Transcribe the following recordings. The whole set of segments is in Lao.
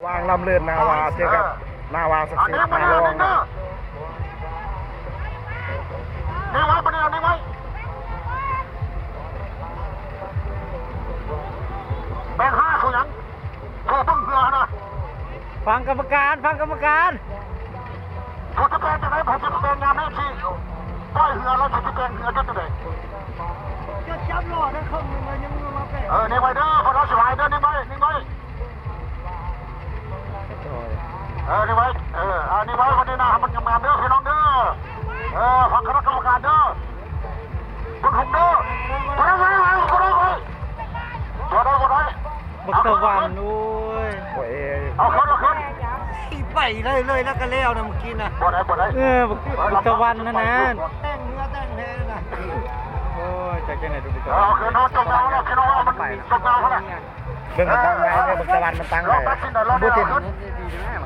ຫວ່າງລຳເລີດນາວາເຈີກັບນາວາສັກສິດນາລອງ. ນີ້ໄວ້ ປະເດັນນີ້ໄວ້ ແບ່ງຫ້າຄືຫຍັງ? ຜູ້ເບິ່ງເຮືອນະ ຟັງກຳມະການ ຟັງກຳມະການ. ຜູ້ຈະແບ່ງຈັ່ງໃດ? ຜູ້ຈະແບ່ງຍາມນີ້ຊິປ່ອຍເຮືອ ແລ້ວຊິໄປແບ່ງເຮືອຈັກຈັ່ງໃດ? ຈະຈັບລໍ້ໄດ້ເຄິ່ງໜຶ່ງແລ້ວຍັງວ່າແບ່ງ. ເອີ ນີ້ໄວ້ເດີ ພວກເຮົາສະບາຍເດີ ນີ້ໄວ້ ນີ້ໄວ້. ເອີ ນີ້ໄວ້ ເອີ ອັນນີ້ໄວ້ ວັນນີ້ນະ ໃຫ້ມັນງາມໆເດີ ພີ່ນ້ອງເດີ. ເອີ ຟັງຄະນະກຳມະການເດີ ບຸນຫຸງເດີ. ບໍ່ໄດ້ ບໍ່ໄດ້ ບໍ່ໄດ້ ບໍ່ໄດ້ ບໍ່ໄດ້ ບໍ່ໄດ້. ບັກຕາວັນ ໂອ້ຍ ໂອ້ຍ ເອົາຂຶ້ນ ເອົາຂຶ້ນ ໄປເລີຍ ເລີຍ ແລ້ວກໍແລ້ວນະ ເມື່ອກີ້ນະ. ບໍ່ໄດ້ ບໍ່ໄດ້ ເອີ ບັກ ບັກຕາວັນຫັ້ນນະ ແຕ່ງເຮືອແຕ່ງແພນະ. ໂອ້ຍ ຈັກຈັ່ງໃດ ເອົາຂຶ້ນ ເອົາຕົກເອົາແລ້ວ ພີ່ນ້ອງເອົາ ມັນຕົກເອົາແລ້ວ. ເບິ່ງມັນຕັ້ງໄວ້ ເບິ່ງຕາວັນມັນຕັ້ງໄວ້ ບໍ່ເຕັມ.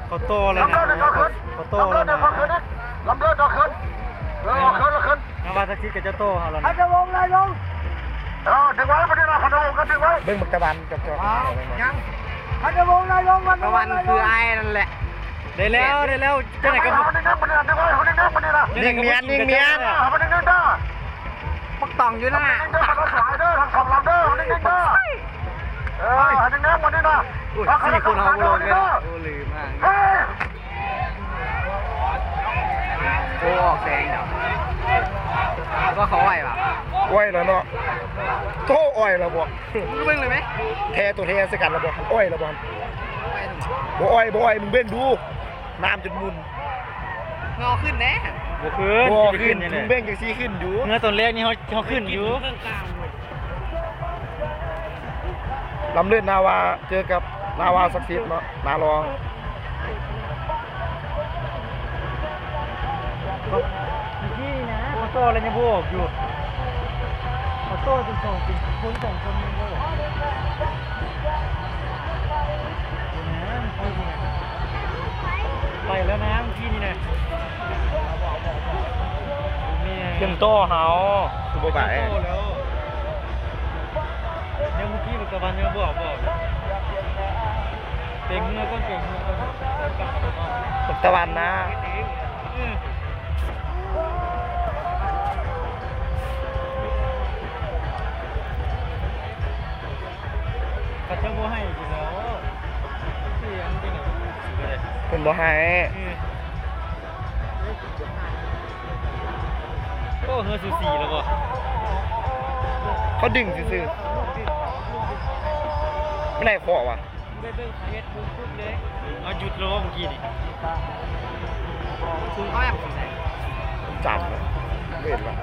ເຂົາຕໍ່ແລ້ວນະ ເຂົາຕໍ່ແລ້ວນະ ລຳເລີດເອົາຂຶ້ນ ລຳເລີດເອົາຂຶ້ນ ເອີ ເອົາຂຶ້ນ ເອົາຂຶ້ນ. ນາວາສັກສິດກໍຈະຕໍ່ເຮົາແລ້ວນະ ພັນທະວົງໄລ່ລົງ ເອີ ດຶງໄວ້ ບັດນີ້ນະ ພັນທະວົງກໍດຶງໄວ້. ເບິ່ງບັກຕາວັນຈອກໆ ຍັງ ພັນທະວົງໄລ່ລົງ ພັນທະວົງໄລ່ລົງ ຕາວັນຄືອ້າຍນັ້ນແຫຼະ. ໄດ້ແລ້ວ ໄດ້ແລ້ວ ຈັ່ງໃດກໍ ເອົາ ເອົາ ດຶງໄວ້ ບັດນີ້ນະ ດຶງແມ່ນ ດຶງແມ່ນ ເອົາ ເອົາ ດຶງ ດຶງ ເດີ. ບັກຕອງຢູ່ໜ້າ ເດີ ບັກຕອງສວຍເດີ ທັງສອງລຳເດີ ເດີ ເອີ ເດີ ມານີ້ນະ. ໂອ້ຍ ສີ່ຄົນເຮົາບໍ່ລົງເລີຍ ໂອ້ ລືມມາກ. ໂອ້ ອອກແສງດອກ ວ່າເຂົາໄຫວວະ ໄຫວແລ້ວເນາະ. ໂທ້ ໄຫວແລ້ວບໍ່? ມຶງເບິ່ງເລີຍໄໝ? ແທ້ໂຕແທ້ໃສ່ກັນແລ້ວບໍ່? ໄຫວແລ້ວບໍ່? ບໍ່ໄຫວ ບໍ່ໄຫວ ມຶງເບິ່ງດູ ນ້ຳຈົນໝຸ່ນ. ເງາຂຶ້ນແດ່ ບໍ່ຂຶ້ນ ບໍ່ຂຶ້ນ ຊິໄປຂຶ້ນຈັ່ງໃດ? ເບິ່ງຈັ່ງຊີ້ຂຶ້ນຢູ່ ເຮືອຕອນແລກນີ້ເຮົາ ເຮົາຂຶ້ນຢູ່. ລຳເລີດນາວາເຈີກັບນາວາສັກສິດເນາະ ນາລອງ. ເມື່ອກີ້ນີ້ນະ ເຂົາຕໍ່ແລ້ວຍັງບໍ່ອອກຢູ່ ເຂົາຕໍ່ເປັນສອງ ເປັນຄົນສອງຄົນຍັງບໍ່ອອກ. ໄປແລ້ວນະ ເມື່ອກີ້ນີ້ນະ ແມ່ນ ຍັງຕໍ່ເຮົາ ຄືບໍ່ໄປ ຕໍ່ແລ້ວ. ຍັງເມື່ອກີ້ບັກຕາວັນຍັງບອກ ບອກ ເຕັມເຮືອກ່ອນ ເຕັມເຮືອກ່ອນ ບັກຕາວັນນະ. ເອີ ເຂົາເຈົ້າບໍ່ໃຫ້ຢູ່ແລ້ວ ເສຍງຈັ່ງໃດ ເພິ່ນບໍ່ໃຫ້. ເອີ ໂອ້ ເຮືອສູສີແລ້ວບໍ່? ເຂົາດຶງຊື່ໆ ມັນໄດ້ເຄາະຫວາ? ໄປເບິ່ງເຂົາເຮັດບຸນຄຸບເດ້. ເອົາ ຢຸດແລ້ວບໍ່ເມື່ອກີ້ນີ້? ຄຸມເຂົາແອບຢູ່ໃສ? ຈັບເດ້ ເຫັນລະ.